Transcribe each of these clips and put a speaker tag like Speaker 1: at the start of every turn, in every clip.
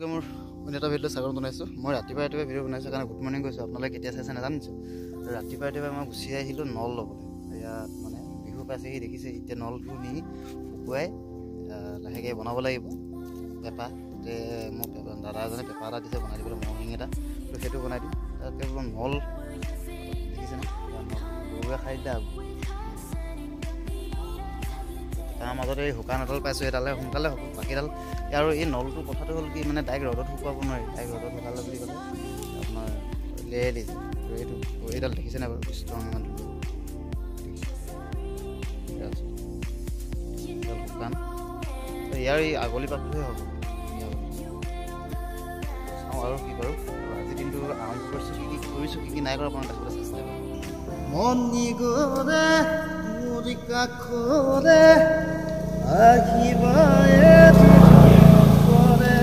Speaker 1: সকলোকে মোৰ অন্য এটা ভিডিঅ' স্বাগতম জনাইছোঁ। মই ৰাতিপুৱা ৰাতিপুৱা ভিডিঅ' বনাইছোঁ কাৰণে গুড মৰ্ণিং কৈছোঁ। আপোনালোকে কেতিয়া চাইছে নাজানিছোঁ। ৰাতিপুৱা ৰাতিপুৱা মই গুচি আহিলোঁ নল ল'বলৈ। ইয়াত মানে বিহু পাইছেহি দেখিছে, এতিয়া নলবোৰ নি শুকুৱাই লাহেকৈ বনাব লাগিব পেঁপা। তাতে মোক দাদা এজনে পেঁপা এটা দিছে বনাই দিবলৈ, ম'হ শিং এটা, তো সেইটো বনাই দিম। তাত কেৱল নল দেখিছেনে, গৰুৱে খাই দিলে। তাৰ মাজতে এই শুকান এডাল পাইছোঁ, সেইডালে সোনকালে হ'ব। বাকীডাল আৰু এই নলটোৰ কথাটো হ'ল কি, মানে ডাইৰেক্ট ৰ'দত শুকুৱাব নোৱাৰি। ডাইৰেক্ট ৰ'দত শুকালে বুলি ক'লে আপোনাৰ লেৰেলি যায়। এইটো এইডাল দেখিছেনে বাৰু, ষ্ট্ৰং ইমান ধুনীয়া শুকান। ইয়াৰ এই আগলি পাতটোহে হ'ব। চাওঁ আৰু কি কৰোঁ। আজিৰ দিনটো আৰম্ভ কৰিছোঁ, কি কি কৰিছোঁ কি কি নাই কৰা আপোনাক দেখাবলৈ চেষ্টা কৰিম।
Speaker 2: মনি গৰে মোৰ কাষৰে আহিবা কৰে,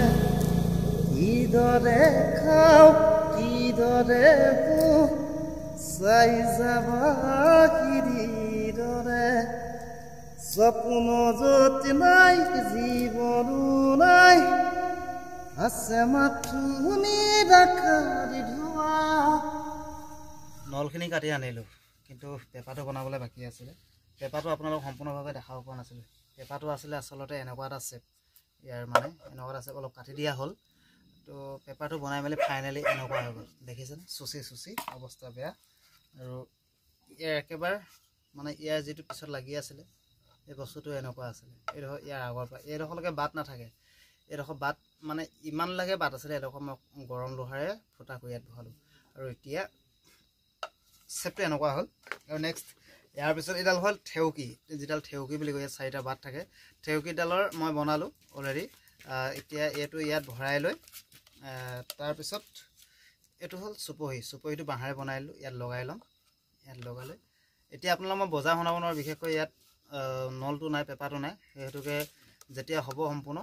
Speaker 2: কিদৰে খাওঁ কিদৰে চাই যাবা কিদৰে, সপোন য'ত নাই জীৱনো নাই, আছে মাথো নিৰাকাৰ ধোৱা।
Speaker 1: নলখিনি কাটি আনিলোঁ, কিন্তু পেঁপাটো বনাবলৈ বাকী আছিলে। পেঁপাটো আপোনালোক সম্পূৰ্ণভাৱে দেখাব পৰা নাছিলোঁ। পেঁপাটো আছিলে আচলতে এনেকুৱা এটা চেপ, ইয়াৰ মানে এনেকুৱা এটা চেপ অলপ কাটি দিয়া হ'ল। তো পেঁপাটো বনাই মেলি ফাইনেলি এনেকুৱা হৈ গ'ল, দেখিছেনে? চুচি চুচি অৱস্থা বেয়া। আৰু ইয়াৰ একেবাৰে মানে ইয়াৰ যিটো পিছত লাগি আছিলে এই বস্তুটো এনেকুৱা আছিলে। এইডোখৰ ইয়াৰ আগৰ পৰা এইডোখৰলৈকে বাট নাথাকে। এইডোখৰ বাট মানে ইমান লাগে বাট আছিলে, এইডোখৰ মই গৰম লোহাৰে ফুটা কৰি ইয়াত ভৰালোঁ। আৰু এতিয়া চেপটো এনেকুৱা হ'ল। আৰু নেক্সট ইয়াৰ পিছত এইডাল হ'ল থেউকি, যিডাল থেউকি বুলি কয়, ইয়াত চাৰিটা বাট থাকে। থেউকিডালৰ মই বনালোঁ অলৰেডি। এতিয়া এইটো ইয়াত ভৰাই লৈ তাৰপিছত এইটো হ'ল চুপহি। চুপহিটো বাঁহেৰে বনাই দিলোঁ, ইয়াত লগাই ল'ম। ইয়াত লগাই লৈ এতিয়া আপোনালোক মই বজাৰ শুনাব নোৱাৰোঁ, বিশেষকৈ ইয়াত নলটো নাই, পেঁপাটো নাই। সেই হেতুকে যেতিয়া হ'ব সম্পূৰ্ণ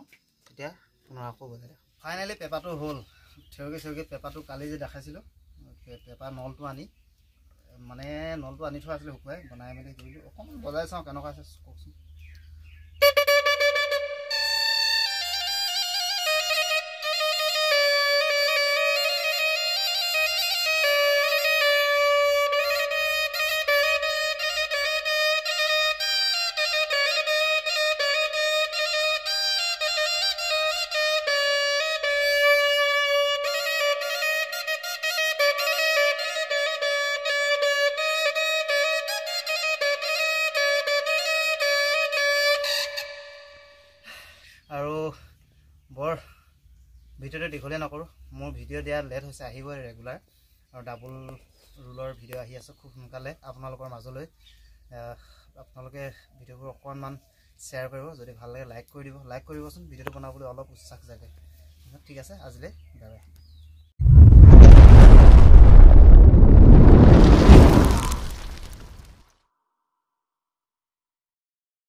Speaker 1: তেতিয়া পুনৰ আকৌ বজাই দেখাম। ফাইনেলি পেঁপাটো হ'ল। থেউকি চেউকি পেঁপাটো কালি যে দেখাইছিলোঁ, পেঁপা নলটো আনি মানে নলটো আনি থোৱা আছিলে শুকুৱাই বনাই মেলি কৰিলোঁ। অকণমান বজাই চাওঁ কেনেকুৱা আছে, কওকচোন। আৰু বৰ ভিডিঅ'টো দীঘলীয়া নকৰোঁ, মোৰ ভিডিঅ' দিয়া লেট হৈছে, আহিবই ৰেগুলাৰ। আৰু ডাবল ৰোলৰ ভিডিঅ' আহি আছে খুব সোনকালে আপোনালোকৰ মাজলৈ। আপোনালোকে ভিডিঅ'বোৰ অকণমান শ্বেয়াৰ কৰিব, যদি ভাল লাগে লাইক কৰি দিব। লাইক কৰিবচোন, ভিডিঅ'টো বনাবলৈ অলপ উৎসাহ জাগে। ঠিক আছে, আজিলৈ বাই বাই।